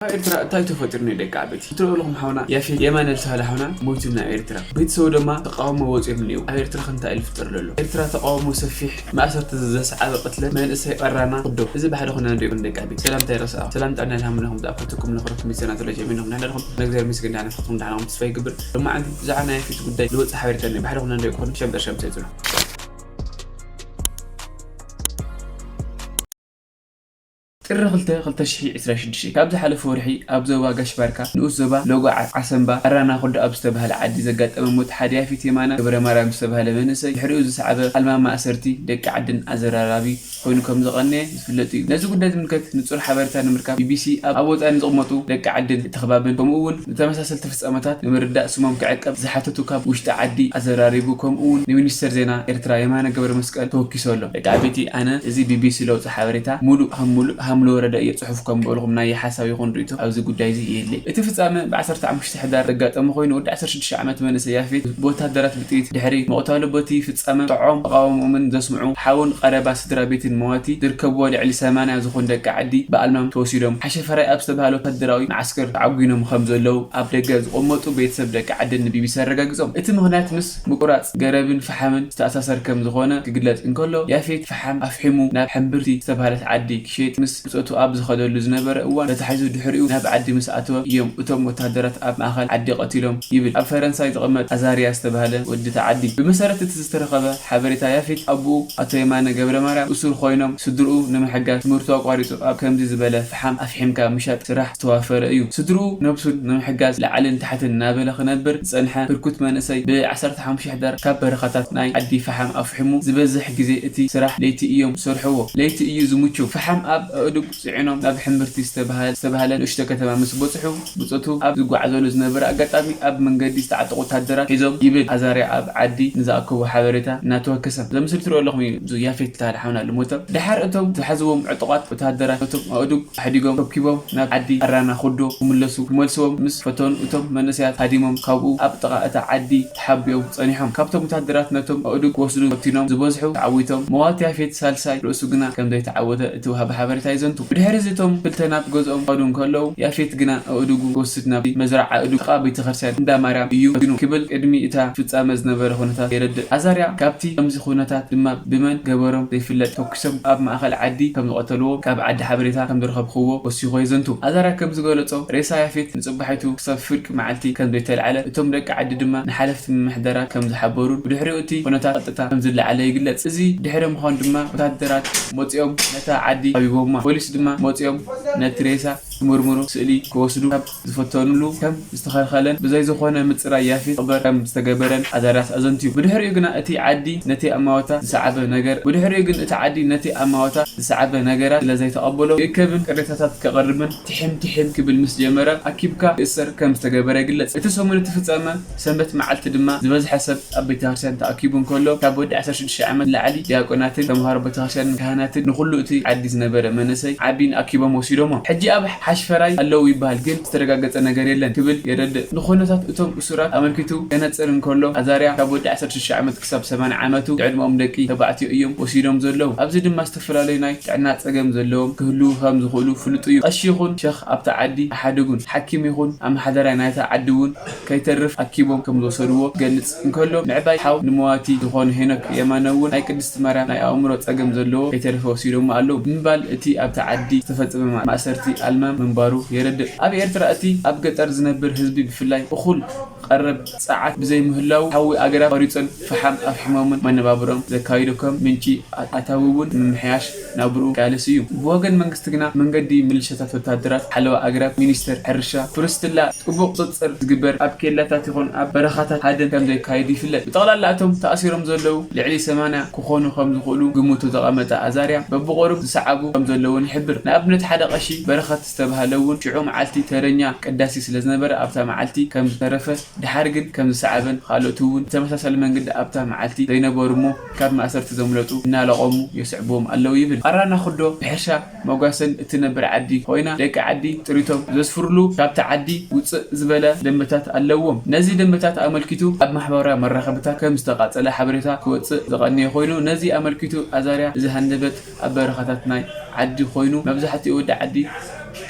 ኣብ ኤርትራ እንታይ ተፈጢሩ ነው ደቂ ዓበይቲ? እትሪኦ ኣለኹም ሓውና ያፌት የማነ ዝተባህለ ሓውና ሞይቱ ናብ ኤርትራ። ቤተሰቡ ድማ ተቃውሞ ወፂኦም እኒው። ኣብ ኤርትራ ከምታ ኢሉ ፍጠር ዘሎ። ኤርትራ ተቃውሞ ሰፊሕ ማእሰርቲ ዘስዓበ ቅትለት መንእሰይ ኣራና ክዶ። እዚ ብሓደ ኮና እንዲኦም ደቂ ዓበይቲ። ሰላምታ ይረስኣ። ሰላም ጥዕና ይሃምልኹም። ዝኣፈትኩም ለኽረኩም ይሰናተሎ ጀሚርኩም። ንሕና ለኹም ነግዘር ምስግን ዳሕና ፈትኩም ዳሕና ጥስፋ ይግብር። ሎማዓንቲ ብዛዕባ ናይ ያፌት ጉዳይ ዝወፅእ ሓበሬታ እኒኦ። ብሓደ ኮና እንዲኦም ክኾኑ ሸምጠር ሸምጠር ይፅሉ። ጥሪ ክልተ ክልተ ሽሕ ዕስራ ሽዱሽተ ካብ ዝሓለፈ ወርሒ ኣብ ዞባ ጋሽ ባርካ ንኡስ ዞባ ሎጎ ዓ- ዓሰምባ ኣራና ኩዶ ኣብ ዝተባህለ ዓዲ ዘጋጠመ ሞት ሓደ ያፌት የማነ ገብረ ማርያም ዝተባህለ መንእሰይ ድሕሪኡ ዝሰዓበ ኣልማማ ማእሰርቲ ደቂ ዓድን ኣዘራራቢ ኮይኑ ከም ዝቐነየ ዝፍለጥ እዩ። ነዚ ጉዳይ ዝምልከት ንጹር ሓበሬታ ንምርካብ ቢቢሲ ኣብ ኣብ ወጻኢ ንዝቕመጡ ደቂ ዓድን ምትሕብባርን ከምኡ እውን ንተመሳሰልቲ ፍጻመታት ንምርዳእ ስሞም ክዕቀብ ዝሓተቱ ካብ ውሽጢ ዓዲ ኣዘራሪቡ ከምኡ እውን ንሚኒስተር ዜና ኤርትራ የማነ ገብረ መስቀል ተወኪሱ ኣሎ። ደቂ ዓበይቲ ኣነ እዚ ቢቢሲ ለውጢ ሓበሬታ ሙሉእ ከም ሙሉእ ሃምለ ወረደ እየ ጽሑፍ ከም በልኹም ናይ ሓሳብ ይኹን ርእይቶ ኣብዚ ጉዳይ እዚ የለይ። እቲ ፍጻመ ብ ዓሰርተ ሓሙሽተ ሕዳር ዘጋጠመ ኮይኑ ወዲ ዓሰርተ ሽዱሽተ ዓመት መንእሰይ ያፌት ብወታደራት ብጥይት ድሕሪ ምቕታሉ በቲ ፍጻመ ጥዖም ተቓውሞምን ዘስምዑ ሓውን ቀረባ ስድራ ቤትን መዋቲ ዝርከብዎ ልዕሊ ሰማንያ ዝኾኑ ደቂ ዓዲ ብኣልማም ተወሲዶም ሓሸፈራይ ኣብ ዝተባህለ ወታደራዊ መዓስከር ተዓጒኖም ከም ዘለዉ ኣብ ደገ ዝቐመጡ ቤተሰብ ደቂ ዓዲ ንቢቢሲ ኣረጋጊጾም። እቲ ምኽንያት ምስ ምቁራጽ ገረብን ፈሓምን ዝተኣሳሰር ከም ዝኾነ ክግለጽ እንከሎ ያፌት ፈሓም ኣፍሒሙ ናብ ሕምብርቲ ዝተባህለት ዓዲ ክሸይጥ ምስ ብጾቱ ኣብ ዝኸደሉ ዝነበረ እዋን ተታሒዙ ድሕሪኡ ናብ ዓዲ ምስ ኣተወ እዮም እቶም ወታደራት ኣብ ማእኸል ዓዲ ቀቲሎም ይብል ኣብ ፈረንሳይ ዝቕመጥ ኣዛርያ ዝተባህለ ወዲ እቲ ዓዲ። ብመሰረት እቲ ዝተረኸበ ሓበሬታ ያፌት ኣቦኡ ኣቶ የማነ ገብረ ማርያም እሱር ኮይኖም ስድርኡ ንምሕጋዝ ትምህርቱ ኣቋሪጹ ኣብ ከምዚ ዝበለ ፈሓም ኣፍሒምካ ምሻጥ ስራሕ ዝተዋፈረ እዩ። ስድርኡ ነብሱን ንምሕጋዝ ላዕልን ታሕትን እናበለ ክነብር ዝጸንሐ ህርኩት መንእሰይ ብ ዓሰርተ ሓሙሽተ ሕዳር ካብ በረኻታት ናይ ዓዲ ፈሓም ኣፍሒሙ ዝበዝሕ ግዜ እቲ ስራሕ ለይቲ እዮም ዝሰርሕዎ። ለይቲ እዩ ዝምቹ። ፈሓም ኣብ ኣእዱግ ጽዒኖም ናብ ሕምብርቲ ዝተባህለ ዝተባህለ ንእሽቶ ከተማ ምስ በጽሑ ብጾቱ ኣብ ዝጓዓዘሉ ዝነበረ ኣጋጣሚ ኣብ መንገዲ ዝተዓጠቑ ወታደራት ሒዞም ይብል ኣዛርያ ኣብ ዓዲ ንዝኣከቦ ሓበሬታ እናተወከሰ። ዘምስል ትሪኦ ኣለኹም እዩ እዚ ያፌት ዝተባህለ ሓውና ልሞተ። ድሓር እቶም ዝሓዝዎም ዕጡቓት ወታደራት ነቶም ኣእዱግ ኣሕዲጎም ከብኪቦም ናብ ዓዲ ኣራና ኩዶ ክምለሱ ክመልስዎም ምስ ፈተኑ እቶም መንእሰያት ሃዲሞም ካብኡ ኣብ ጥቓ እታ ዓዲ ተሓቢኦም ጸኒሖም። ካብቶም ወታደራት ነቶም ኣእዱግ ክወስዱ ፈቲኖም ዝበዝሑ ተዓዊቶም መዋቲ ያፌት ሳልሳይ ርእሱ ግና ከም ዘይተዓወተ እቲ ወሃቢ ሓበሬታ የዘንቱ። ብድሕሪ እዚ እቶም ክልተ ናብ ገዝኦም ክኸዱ እንከለዉ ያፌት ግና ኣእዱጉ ክወስድ ናብ መዝራዕ ኣእዱግ ጥቓ ቤተክርስትያን እንዳ ማርያም እዩ ፈቲኑ ክብል ቅድሚ እታ ፍጻመ ዝነበረ ኩነታት የረድእ። ኣዛርያ ካብቲ ከምዚ ኩነታት ድማ ብመን ገበሮም ዘይፍለጥ ተኩሶም ኣብ ማእኸል ዓዲ ከም ዝቐተልዎ ካብ ዓዲ ሓበሬታ ከም ዝረኸብክዎ ወሲኹ የዘንቱ። ኣዛርያ ከም ዝገለጾ ሬሳ ያፌት ንጽባሒቱ ክሳብ ፍርቂ መዓልቲ ከም ዘይተልዓለ እቶም ደቂ ዓዲ ድማ ንሓለፍቲ ምምሕዳራት ከም ዝሓበሩን ብድሕሪኡ እቲ ኩነታት ቀጥታ ከም ዝለዓለ ይግለጽ። እዚ ድሕሪ ምዃኑ ድማ ወታደራት መጺኦም ነታ ዓዲ ከቢቦማ። ፖሊስ ድማ መጺኦም ነቲ ሬሳ ክምርምሩ ስእሊ ክወስዱ ካብ ዝፈተኑሉ ከም ዝተኸልኸለን ብዘይ ዝኾነ ምጽራይ ያፌት ክቕበር ከም ዝተገበረን ኣዛርያስ ኣዘንትዩ። ብድሕሪኡ ግና እቲ ዓዲ ነቲ ኣማወታ ዝሰዓበ ነገር ብድሕሪኡ ግን እቲ ዓዲ ነቲ ኣማወታ ዝሰዓበ ነገራት ስለ ዘይተቐበሎ ይእከብን ቅሬታታት ከቕርብን ትሕም ትሕም ክብል ምስ ጀመረ ኣኪብካ ክእሰር ከም ዝተገበረ ይግለጽ። እቲ ሰሙን እቲ ፍጻመ ሰንበት መዓልቲ ድማ ዝበዝሐ ሰብ ኣብ ቤተክርስትያን ተኣኪቡ እንከሎ ካብ ወዲ ዓሰርተ ሽዱሽተ ዓመት ንላዕሊ ዲያቆናትን ተምሃሮ ቤተክርስትያንን ካህናትን ንኹሉ እቲ ዓዲ ዝነበረ መንእሰይ ዓቢን ኣኪቦም ወሲዶሞ። ሕጂ ኣብ ሓሽፈራይ ኣለዉ ይበሃል ግን ዝተረጋገጸ ነገር የለን ክብል የረድእ። ንኹነታት እቶም እሱራት ኣመልኪቱ ከነጽር እንከሎ ኣዛርያ ካብ ወዲ ዓሰርተ ሽዱሽተ ዓመት ክሳብ ሰማንያ ዓመቱ ዝዕድመኦም ደቂ ተባዕትዮ እዮም ወሲዶም ዘለዉ። ኣብዚ ድማ ዝተፈላለዩ ናይ ጥዕና ጸገም ዘለዎም ክህልዉ ከም ዝኽእሉ ፍሉጥ እዩ። ቀሺ ይኹን ሸኽ ኣብታ ዓዲ ኣይሓደጉን። ሓኪም ይኹን ኣመሓዳራይ ናይታ ዓዲ እውን ከይተርፍ ኣኪቦም ከም ዝወሰድዎ ክገልጽ እንከሎ ምዕባይ ሓው ንመዋቲ ዝኾነ ሄኖክ የማነ እውን ናይ ቅድስቲ ማርያም ናይ ኣእምሮ ጸገም ዘለዎ ከይተርፍ ወሲዶሞ ኣለዉ ብምባል እቲ ኣብታ ዓዲ ዝተፈጸመ ማ- ማእሰርቲ ኣልማም ምንባሩ የረድእ። ኣብ ኤርትራ እቲ ኣብ ገጠር ዝነብር ህዝቢ ብፍላይ እኹል ቀረብ ጸዓት ብዘይምህላው ሓዊ ኣግራብ ቆሪጾን ፈሓም ኣፍሒሞምን መነባብሮኦም ዘካይዱ ከም ምንጪ ኣታዊ እውን ንምምሕያሽ ናብርኡ ይቃለስ እዩ። ብወገን መንግስቲ ግና መንገዲ ምልሻታት ወታደራት ሓለዋ ኣግራብ ሚኒስተር ሕርሻ ፕሪስቲላ ጥቡቕ ቁጽጽር ዝግበር ኣብ ኬላታት ይኹን ኣብ በረኻታት ሃደን ከም ዘካይድ ይፍለጥ። ብጠቕላላ እቶም ተኣሲሮም ዘለዉ ልዕሊ ሰማንያ ክኾኑ ከም ዝኽእሉ ግምቱ ዘቐመጠ ኣዛርያ በብቆሩብ ዝሰዓቡ ከም ዘለውን ይሕብር። ንኣብነት ሓደ ቀሺ በረኸት ዝተባህለ እውን ሽዑ መዓልቲ ተረኛ ቀዳሲ ስለ ዝነበረ ኣብታ መዓልቲ ከም ዝተረፈ ድሓር ግን ከም ዝሰዓበን ካልኦት እውን ብተመሳሳሊ መንገዲ ኣብታ መዓልቲ ዘይነበሩ እሞ ካብ ማእሰርቲ ዘምለጡ እናለቐሙ የስዕብዎም ኣለዉ ይብል። ኣራና ኩዶ ብሕርሻ መጓሰን እትነብር ዓዲ ኮይና ደቂ ዓዲ ጥሪቶም ዘስፍርሉ ካብቲ ዓዲ ውፅእ ዝበለ ደንበታት ኣለዎም። ነዚ ደንበታት ኣመልኪቱ ኣብ ማሕበራዊ መራኸብታት ከም ዝተቓፀለ ሓበሬታ ክወፅእ ዝቐነየ ኮይኑ ነዚ ኣመልኪቱ ኣዛርያ እዚ ሃንደበት ኣብ በረኻታት ናይ ዓዲ ኮይኑ መብዛሕትኡ ወዲ ዓዲ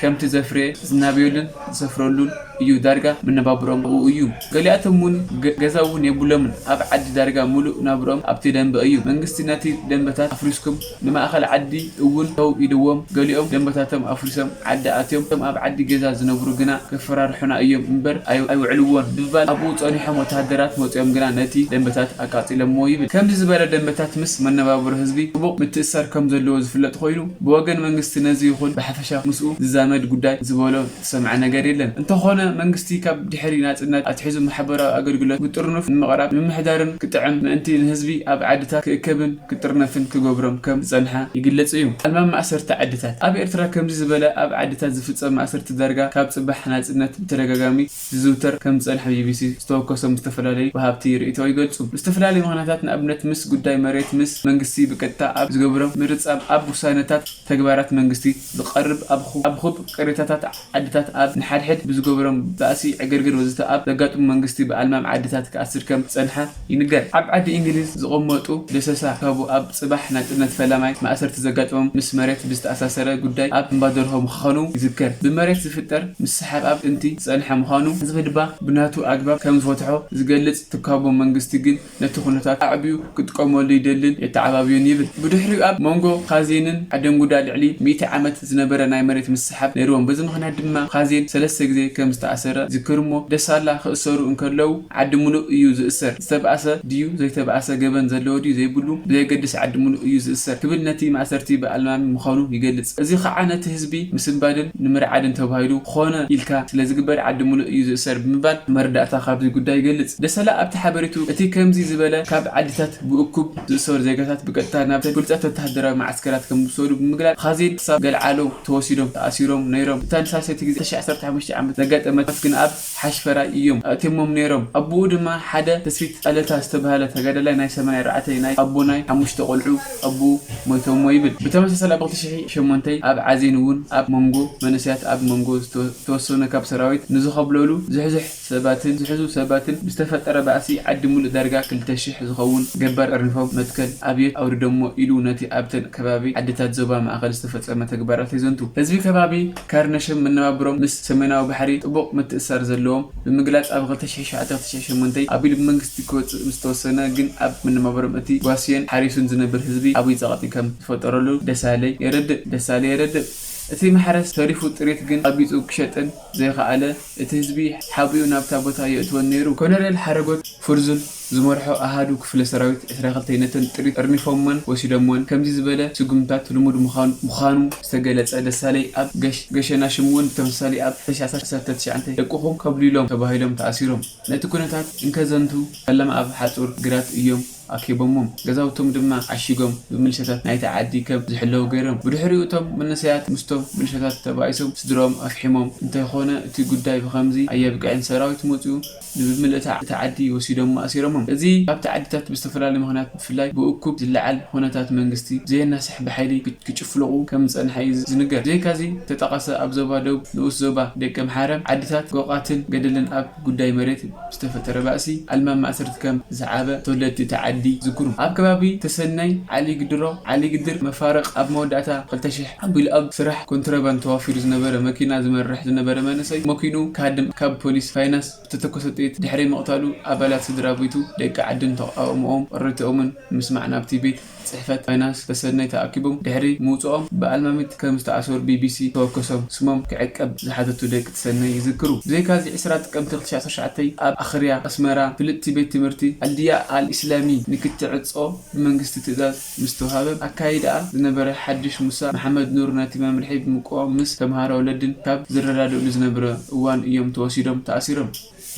ከምቲ ዘፍረየ ዝናበየሉን ዝሰፍረሉን እዩ። ዳርጋ መነባብሮኦም ኣብኡ እዩ። ገሊኣቶም እውን ገ- ገዛ እውን የብሎምን። ኣብ ዓዲ ዳርጋ ሙሉእ ናብሮኦም ኣብቲ ደንበ እዩ። መንግስቲ ነቲ ደንበታት ኣፍሪስኩም ንማእኸል ዓዲ እውን ተው ኢልዎም። ገሊኦም ደንበታቶም ኣፍሪሶም ዓዲ ኣትዮም። እቶም ኣብ ዓዲ ገዛ ዝነብሩ ግና ከፈራርሑና እዮም እምበር ኣይ- ኣይውዕልዎን ብምባል ኣብኡ ጸኒሖም። ወተሃደራት መጺኦም ግና ነቲ ደንበታት ኣቃጺሎምዎ ይብል። ከምዚ ዝበለ ደንበታት ምስ መነባብሮ ህዝቢ ጥቡቕ ምትእስሳር ከም ዘለዎ ዝፍለጥ ኮይኑ፣ ብወገን መንግስቲ ነዚ ይኹን ብሓፈሻ ምስኡ ዝዛመድ ጉዳይ ዝበሎ ዝተሰምዐ ነገር የለን። እንተኾነ መንግስቲ ካብ ድሕሪ ናጽነት ኣትሒዙ ማሕበራዊ ኣገልግሎት ብጥርኑፍ ንምቕራብ ንምምሕዳርን ክጥዕም ምእንቲ ንህዝቢ ኣብ ዓድታት ክእከብን ክጥርነፍን ክገብሮም ከም ዝጸንሐ ይግለጽ እዩ። ኣልማም ማእሰርቲ ዓድታት። ኣብ ኤርትራ ከምዚ ዝበለ ኣብ ዓድታት ዝፍጸም ማእሰርቲ ዳርጋ ካብ ጽባሕ ናጽነት ብተደጋጋሚ ዝዝውተር ከም ዝጸንሐ ቢቢሲ ዝተወከሶም ዝተፈላለዩ ወሃብቲ ርእይቶ ይገልጹ። ዝተፈላለዩ ምኽንያታት፣ ንኣብነት ምስ ጉዳይ መሬት ምስ መንግስቲ ብቀጥታ ኣብ ዝገብሮም ምርጻብ፣ ኣብ ውሳነታት ተግባራት መንግስቲ ዝቐርብ ኣብ ኹ- ኣብ ኹብ ቅሬታታት ዓድታት ኣብ ንሓድሕድ ብዝገብሮም ባእሲ ዕግርግር ወዘተ ኣብ ዘጋጥሙ መንግስቲ ብኣልማም ዓድታት ክኣስር ከም ዝጸንሐ ይንገር። ኣብ ዓዲ እንግሊዝ ዝቐመጡ ደሰሳ ካቡ ኣብ ጽባሕ ናጽነት ፈላማይ ማእሰርቲ ዘጋጥሞም ምስ መሬት ብዝተኣሳሰረ ጉዳይ ኣብ እምባደርሆ ምዃኑ ይዝከር። ብመሬት ዝፍጠር ምስሓብ ኣብ ጥንቲ ዝጸንሐ ምዃኑ፣ ህዝቢ ድማ ብናቱ ኣግባብ ከም ዝፈትሖ ዝገልጽ ትካቦ መንግስቲ ግን ነቲ ኩነታት ኣዕብዩ ክጥቀመሉ ይደልን የተዓባብዮን ይብል። ብድሕሪኡ ኣብ መንጎ ኻዜንን ዓደንጉዳ ልዕሊ ሚእቲ ዓመት ዝነበረ ናይ መሬት ምስሓብ ነይርዎም። በዚ ምኽንያት ድማ ኻዜን ሰለስተ ግዜ ከም ዝተኣሰረ ዝክር እሞ ደሳላ ክእሰሩ እንከለዉ ዓዲ ሙሉእ እዩ ዝእሰር። ዝተባእሰ ድዩ ዘይተባእሰ፣ ገበን ዘለዎ ድዩ ዘይብሉ ብዘየገድስ ዓዲ ሙሉእ እዩ ዝእሰር ክብል ነቲ ማእሰርቲ ብኣልማሚ ምዃኑ ይገልጽ። እዚ ኸዓ ነቲ ህዝቢ ምስንባድን ንምርዓድን ተባሂሉ ኮነ ኢልካ ስለ ዝግበር ዓዲ ሙሉእ እዩ ዝእሰር ብምባል መረዳእታ ካብዚ ጉዳይ ይገልጽ። ደሰላ ኣብቲ ሓበሬቱ እቲ ከምዚ ዝበለ ካብ ዓድታት ብእኩብ ዝእሰሩ ዜጋታት ብቀጥታ ናብ ብሉጻት ወተሃደራዊ መዓስከራት ከም ዝወሰዱ ብምግላጽ ኻዜን ክሳብ ገልዓሎ ተወሲዶም ተኣሲሮም ነይሮም። እታ ንሳልሰይቲ ግዜ ዓሰርተ ሓሙሽተ ዓመት ዘጋጠመት ግን ኣብ ሓሽፈራይ እዮም ኣእትዮሞም ነይሮም። ኣቦኡ ድማ ሓደ ተስፊት ኣለታ ዝተባህለ ተጋዳላይ ናይ ሰማንያ ኣርባዕተ ናይ ኣቦ ናይ ሓሙሽተ ቆልዑ ኣቦኡ ሞይቶሞ ይብል። ብተመሳሳሊ ኣብ ክልተ ሽሕ ሸሞንተ ኣብ ዓዜን እውን ኣብ መንጎ መንእሰያት ኣብ መንጎ ዝተወ- ዝተወሰኑ ካብ ሰራዊት ንዝኸብለሉ ዝሕዝሕ ሰባትን ዝሕዙ ሰባትን ብዝተፈጠረ ባእሲ ዓዲ ሙሉእ ዳርጋ ክልተ ሽሕ ዝኸውን ገባር ጠርኒፎም መትከል ኣብየት ኣውሪዶሞ ኢሉ ነቲ ኣብተን ከባቢ ዓድታት ዞባ ማእኸል ዝተፈጸመ ተግባራት የዘንቱ። ህዝቢ ከባቢ ካርነሽም መነባብሮም ምስ ሰሜናዊ ባሕሪ ጥቡቕ ምትእስሳር ዘለዎም ብምግላጽ ኣብ ክልተ ሽሕ ሸውዓተ ክልተ ሽሕ ሸሞንተ ኣቢሉ ብመንግስቲ ክወጽእ ምስ ተወሰነ ግን ኣብ መነባብሮም እቲ ጓስዮን ሓሪሱን ዝነብር ህዝቢ ዓብዪ ጸቕጢ ከም ዝፈጠረሉ ደሳለይ የረድእ። ደሳለይ የረድእ። እቲ ማሕረስ ተሪፉ ጥሪት ግን ኣቢጹ ክሸጥን ዘይኸኣለ እቲ ህዝቢ ሓቢኡ ናብታ ቦታ የእትወን ነይሩ። ኮነሬል ሓረጎት ፍርዙን ዝመርሖ ኣሃዱ ክፍለ ሰራዊት ዕስራ ክልተ ነተን ጥሪት ጠርኒፎመን ወሲዶመን። ከምዚ ዝበለ ስጉምታት ልሙድ ምዃኑ ምዃኑ ዝተገለጸ ደሳለይ ኣብ ገሽ- ገሸና ሽምውን ብተመሳሳሊ ኣብ ዓሰርተ ትሽዓተ ደቅኹም ከብሊሎም ተባሂሎም ተኣሲሮም። ነቲ ኩነታት እንከዘንቱ ፈለማ ኣብ ሓጹር ግራት እዮም ኣኪቦሞም። ገዛውቶም ድማ ዓሺጎም ብምልሻታት ናይቲ ዓዲ ከም ዝሕለዉ ገይሮም። ብድሕሪኡ እቶም መንእሰያት ምስቶም ምልሻታት ተባኢሶም ስድራኦም ኣፍሒሞም። እንተኾነ እቲ ጉዳይ ብኸምዚ ኣየብቅዕን። ሰራዊት መጺኡ ንብምልእታ እቲ ዓዲ ወሲዶም ኣሲሮሞም። እዚ ካብቲ ዓድታት ብዝተፈላለየ ምኽንያት ብፍላይ ብእኩብ ዝለዓል ኩነታት መንግስቲ ዘየናስሕ ብሓይሊ ክጭፍለቑ ከም ዝጸንሐ እዩ ዝንገር። ብዘይካዚ ተጠቐሰ ኣብ ዞባ ደቡብ ንኡስ ዞባ ደቂ ኣምሓረ ዓድታት ጎቓትን ገደልን ኣብ ጉዳይ መሬት ዝተፈጠረ ባእሲ ኣልማም ማእሰርቲ ከም ዝሰዓበ ተወለድቲ እቲ ዓዲ ዝክሩ። ኣብ ከባቢ ተሰነይ ዓሊ ግድሮ ዓሊ ግድር መፋርቕ ኣብ መወዳእታ ክልተ ሽሕ ኣቢሉ ኣብ ስራሕ ኮንትሮባንድ ተዋፊሩ ዝነበረ መኪና ዝመርሕ ዝነበረ መንእሰይ መኪኑ ክሃድም ካብ ፖሊስ ፋይናንስ ዝተተኮሰ ጥይት ድሕሪ ምቕታሉ ኣባላት ስድራ ቤቱ ደቂ ዓድን ተቓውሞኦም ቅሬትኦምን ንምስማዕ ናብቲ ቤት ጽሕፈት ፋይናንስ ተሰነይ ተኣኪቦም ድሕሪ ምውጽኦም ብኣልማሚት ከም ዝተኣሰሩ ቢቢሲ ተወከሶም ስሞም ክዕቀብ ዝሓተቱ ደቂ ተሰነይ ይዝክሩ። ብዘይካዚ ዕስራ ጥቅምቲ ክልተ ሺሕ ዓሰርተ ትሽዓተ ኣብ ኣኽርያ ኣስመራ ፍልጥቲ ቤት ትምህርቲ ኣልድያ ኣል ኢስላሚ ንክትዕጾ ብመንግስቲ ትእዛዝ ምስ ተዋሃበ ኣካይድኣ ዝነበረ ሓድሽ ሙሳ መሓመድ ኑር ነቲ መምርሒ ብምቅዋም ምስ ተምሃሮ ወለድን ካብ ዝረዳድእሉ ዝነበረ እዋን እዮም ተወሲዶም ተኣሲሮም።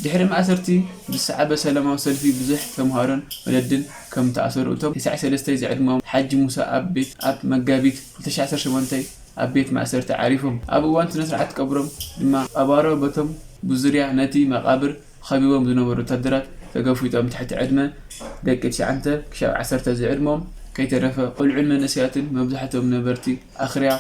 ድሕሪ ማእሰርቲ ዝሰዓበ ሰላማዊ ሰልፊ ብዙሕ ተምሃሮን ወለድን ከም ተኣሰሩ እቶም ተስዓን ሰለስተን ዝዕድሞም ሓጂ ሙሳ ኣብ ቤት ኣብ መጋቢት ክልተ ሺሕ ዓሰርተ ሸሞንተ ኣብ ቤት ማእሰርቲ ዓሪፎም። ኣብ እዋን ስነ ስርዓት ቀብሮም ድማ ኣባሮ በቶም ብዙርያ ነቲ መቓብር ከቢቦም ዝነበሩ ወታደራት ተገፊጦም ትሕቲ ዕድመ ደቂ ትሽዓተ ክሻብ ዓሰርተ ዝዕድሞም ከይተረፈ ቆልዑን መንእሰያትን መብዛሕትኦም ነበርቲ ኣኽርያ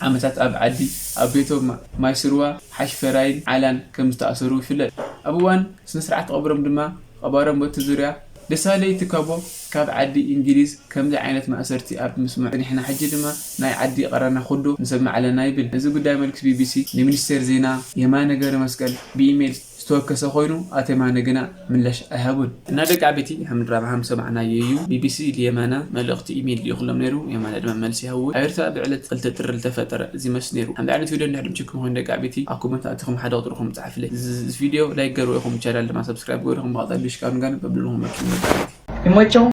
ዓመታት ኣብ ዓዲ ኣብ ቤቶም ማይስርዋ ሓሽፈራይን ዓላን ከም ዝተኣሰሩ ይፍለጥ። ኣብ እዋን ስነ ስርዓት ቀብሮም ድማ ቀባሮም በቲ ዙርያ ደሳለይ ትካቦ ካብ ዓዲ እንግሊዝ ከምዚ ዓይነት ማእሰርቲ ኣብ ምስምዑ ንሕና ሕጂ ድማ ናይ ዓዲ ቀረና ኩዶ ንሰምዕ ኣለና ይብል። እዚ ጉዳይ መልክስ ቢቢሲ ንሚኒስቴር ዜና የማነ ገብረ መስቀል ብኢሜይል ዝተወከሰ ኮይኑ ኣቶ የማነ ግና ምላሽ ኣይሃቡን። እና ደቂ ዓበይቲ ከም ድራማ ከም ሰማዕናዮ እዩ። ቢቢሲ ንየማነ መልእኽቲ ኢሜይል ልኢኹሎም ነይሩ። የማነ ድማ መልሲ ይሃቡ። ኣብ ኤርትራ ብዕለት ክልተ ጥሪ ዝተፈጠረ እዚ መስ ነይሩ። ከምዚ ዓይነት ቪድዮ እንድሕር ድምችኩም ኮይኑ ደቂ ዓበይቲ ኣብ ኮመንት ኣቲኹም ሓደ ቁፅርኹም ፃሕፍለይ። እዚ ቪድዮ ላይክ ገርዎ ኢኹም ቻናል ድማ ሰብስክራይብ ገርኹም ብቐፃሊ ሽቃኑ ጋር በብልኹም መኪም ደቂ ዓበይቲ። ይመቸው።